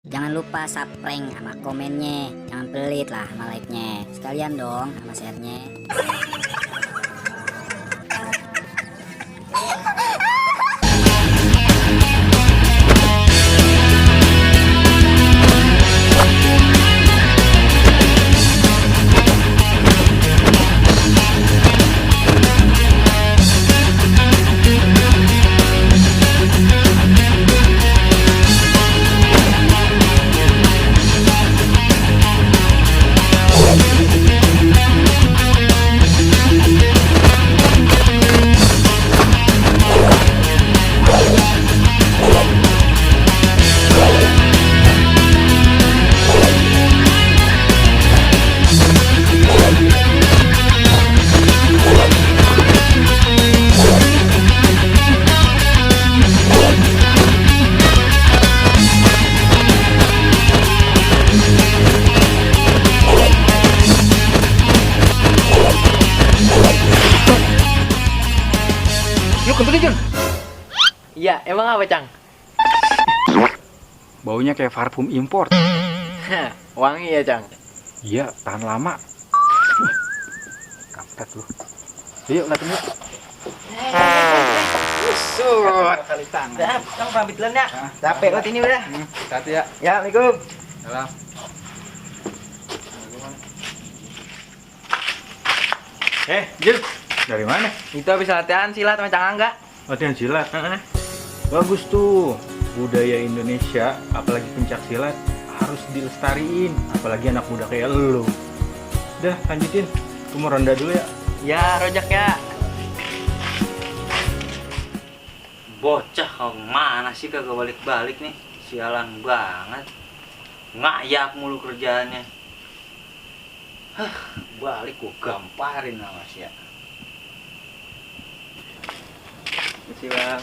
Jangan lupa subscribe sama komennya. Jangan pelit lah sama like-nya. Sekalian dong sama share-nya. Yuk kentut Jun. Iya, emang apa, Cang? Baunya kayak parfum impor. Wangi ya, Cang? Iya, tahan lama. Kampret lu. Yuk, lihat yuk. Usut. Kali tangan. Udah, Cang pamit duluan ya. Capek banget ini udah. Hati ya. Ya, Assalamualaikum. Salam. Jun, Dari mana? itu habis latihan silat sama Cang Angga. Latihan silat. Bagus tuh. Budaya Indonesia, apalagi pencak silat harus dilestariin, apalagi anak muda kayak lu. Udah, lanjutin. Aku mau ronda dulu ya. Ya, rojak ya. Bocah kau mana sih kagak balik-balik nih? Sialan banget. Ngayak mulu kerjaannya. Balik gua gamparin sama si ya. Makasih, Bang.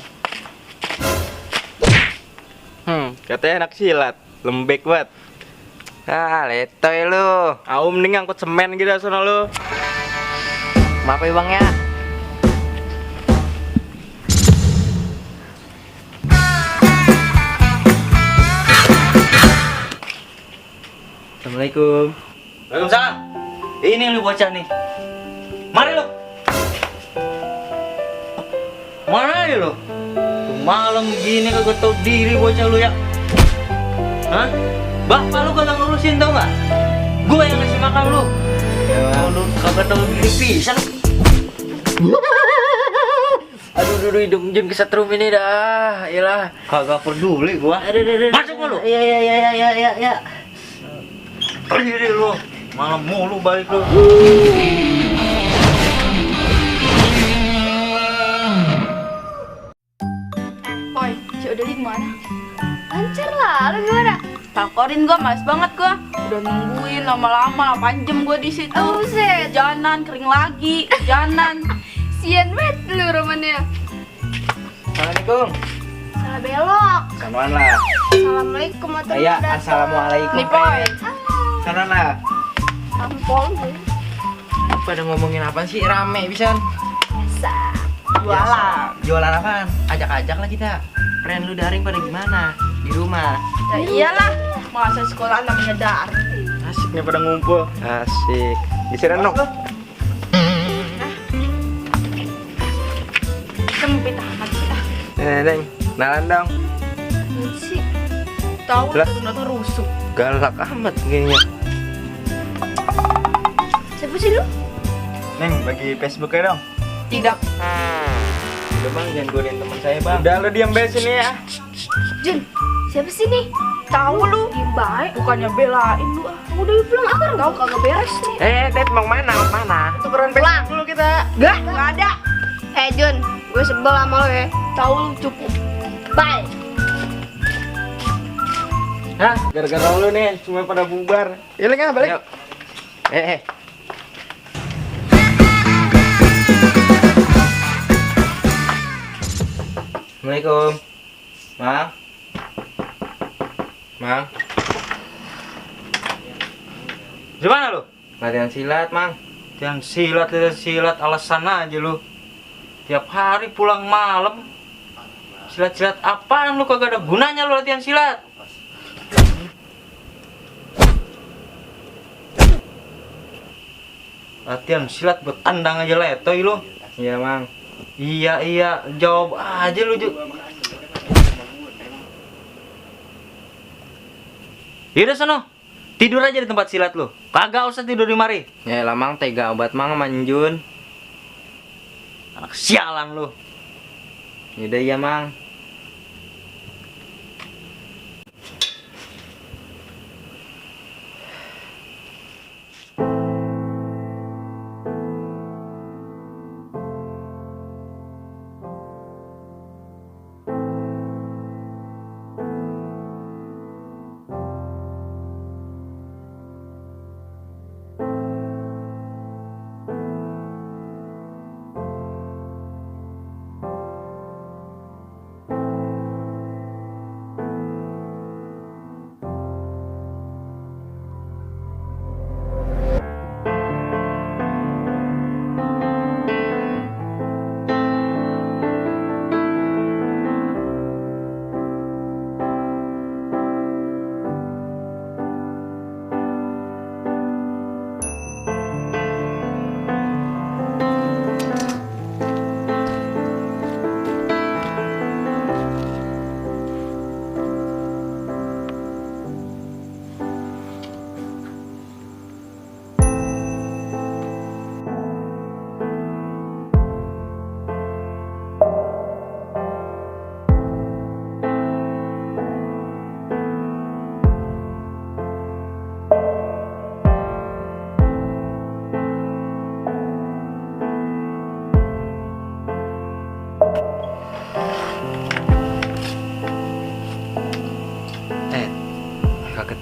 Katanya anak silat, lembek banget. Ah, letoy lu. Aku mending angkut semen gitu sono lu. Maaf ya, Bang ya. Assalamualaikum. Waalaikumsalam. Ini lu bocah nih. Mari lu. Mana aja lu? Malam gini kagak tau diri bocah lu ya. Hah? Bapak lu kagak ngurusin tau gak? Gue yang ngasih makan lu. Ya lu kagak tau diri pisan. Aduh, hidung Jun kesetrum ini dah. Iyalah. Kagak peduli gua. Masuk lu. Iya. Berdiri lu. Malam mulu balik lu. Oi, si Odeli kemana? Lancar lah, lu gimana? Teleponin gua, males banget gua. Udah nungguin lama-lama, 8 jam gua di situ. Oh, buset. Janan, kering lagi, janan. Sian banget lu romannya. Assalamualaikum. Salah belok. Samaan lah. Assalamualaikum warahmatullahi Iya, wabarakatuh. assalamualaikum. Nih, Poy. Samaan lah. Ampol lu. Pada ngomongin apa sih? Rame pisan. Biasa. Jualan. Jualan apaan? Ajak-ajak lah kita. Friend lu daring pada gimana? Di rumah. Ya iyalah, masa sekolah namanya daring. Asik nih pada ngumpul. Asik. Gisiran dong. Sempit amat sih. Neng, nalan dong. Apaan sih? Tahu Lah. ternyata rusuk. Galak amat kayaknya. Siapa sih lu? Neng, bagi Facebooknya dong. Tidak. Udah bang, jangan godain teman saya bang. Udah lu diam beres sini ya. Jun, siapa sih nih? Tahu lu, diem baik, bukannya belain lu. Udah pulang akar enggak kagak beres nih. Ted, mau mana? Mau mana? Tukeran Facebook dulu kita. Enggak ada. Jun, gue sebel sama lo ya. Tahu lu cupu. Bye. Hah? Gara-gara lu nih, semua pada bubar. Iya nggak balik? Assalamualaikum. Mang. Gimana lu? Latihan silat, Mang. Yang silat alasan aja lu. Tiap hari pulang malam. Silat-silat apaan lu, kagak ada gunanya lu latihan silat. Latihan silat buat tandang aja letoy lu. Iya, Mang. Iya, jawab aja lu, Ju. Yaudah sono, tidur aja di tempat silat lu. Kagak usah tidur di mari. Ya lah, Mang, tega obat Mang sama Jun. Anak sialan lu. Yaudah ya, Mang.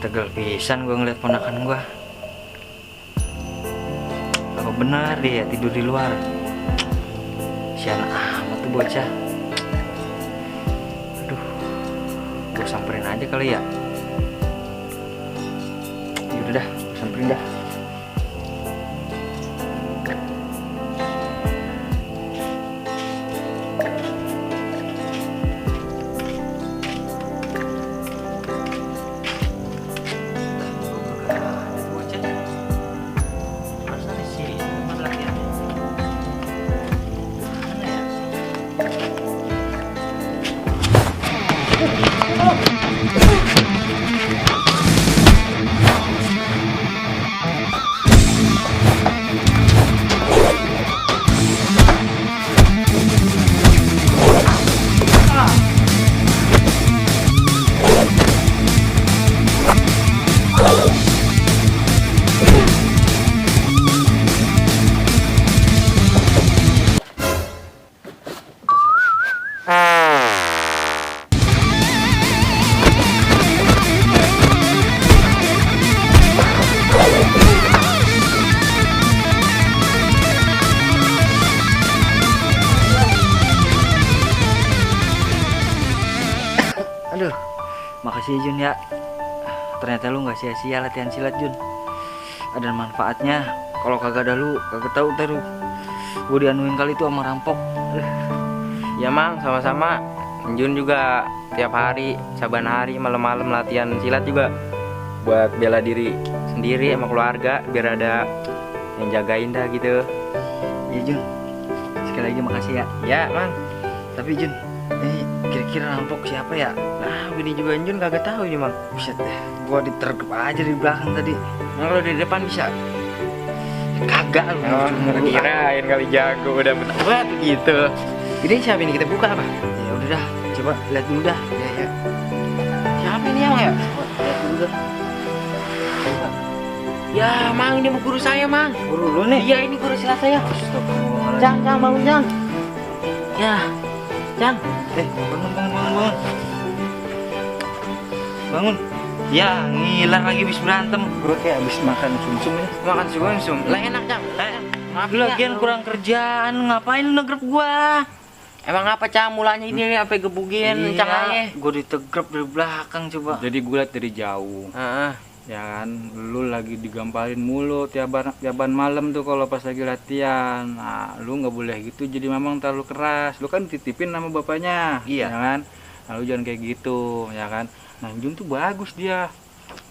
Tegel pisan gue ngeliat ponakan gue. Apa benar dia tidur di luar? Sian amat tuh bocah. Aduh, gue samperin aja kali ya. Yaudah dah, gue samperin dah. Aduh, makasih Jun ya. Ternyata lu nggak sia-sia latihan silat Jun. Ada manfaatnya. Kalau kagak ada lu, kagak tahu taruh. Gue dianuin kali itu sama rampok. Ya, Mang, sama-sama. Jun juga tiap hari, saban hari, malam-malam latihan silat juga buat bela diri sendiri sama keluarga, biar ada yang jagain dah gitu. Iya Jun. Sekali lagi makasih ya. Ya, Mang. Tapi Jun, ini kira-kira rampok siapa ya? Nah, ini juga Jun kagak tahu ini, Mang. Buset deh, gua ditergep aja di belakang tadi. Nah, kalau di depan bisa. Kagak lu. Oh, kirain kali jago udah bener gitu. Ini siapa ini, kita buka apa? Ya udah dah, coba lihat dulu dah. Ya. Siapa ini yang ya? Lihat dulu dah. Ya, Mang, ini mau guru saya, Mang. Guru lu nih. Iya, ini guru silat saya. Astagfirullahaladzim. Cang, bangun, Cang. Ya, Cang. Bangun. Bangun. Ya, ngiler lagi habis berantem. Guru kayak habis makan sumsum ya. Makan sumsum. Lah enak, Cang. Maaf Lu lagian kurang kerjaan, ngapain lu negrep gua? Emang apa, Cang? Mulanya ini apa gebugin, Cang aja. Gua ditegrep dari belakang coba. Jadi gue liat dari jauh, Heeh. ya kan, lu lagi digamparin mulu tiaban malam tuh kalau pas lagi latihan. Nah, lu nggak boleh gitu, jadi memang terlalu keras. Lu kan titipin nama bapaknya, Iya. ya kan. Nah, lu jangan kayak gitu, ya kan. Nah, Jun tuh bagus dia,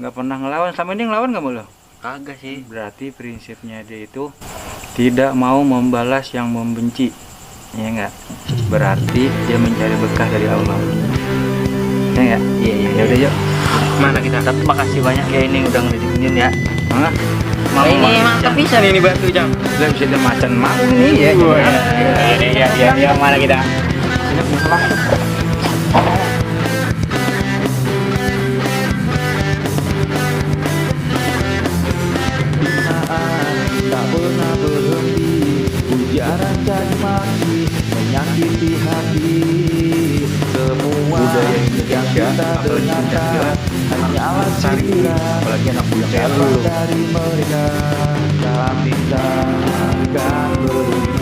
nggak pernah ngelawan. Sama ini ngelawan nggak mau lo? Kagak sih. Berarti prinsipnya dia itu tidak mau membalas yang membenci, ya enggak? Berarti dia mencari berkah dari Allah. Ya enggak? Iya, ya udah yuk. Mana kita? Tapi makasih banyak ya ini udah ngedidinin ya. Mana? Ini mantap bisa nih ini batu Cang. Udah bisa macan mau nih ya. Ya, mana kita? Tak pernah berhenti, ujaran caci maki menyakiti hati. Semua Budaya yang Indonesia, kita apalagi dengarkan Pencaksilat, hanyalah Sari, sindiran apalagi anak muda kayak ucapan lu. dari mereka. Kami tak akan berhenti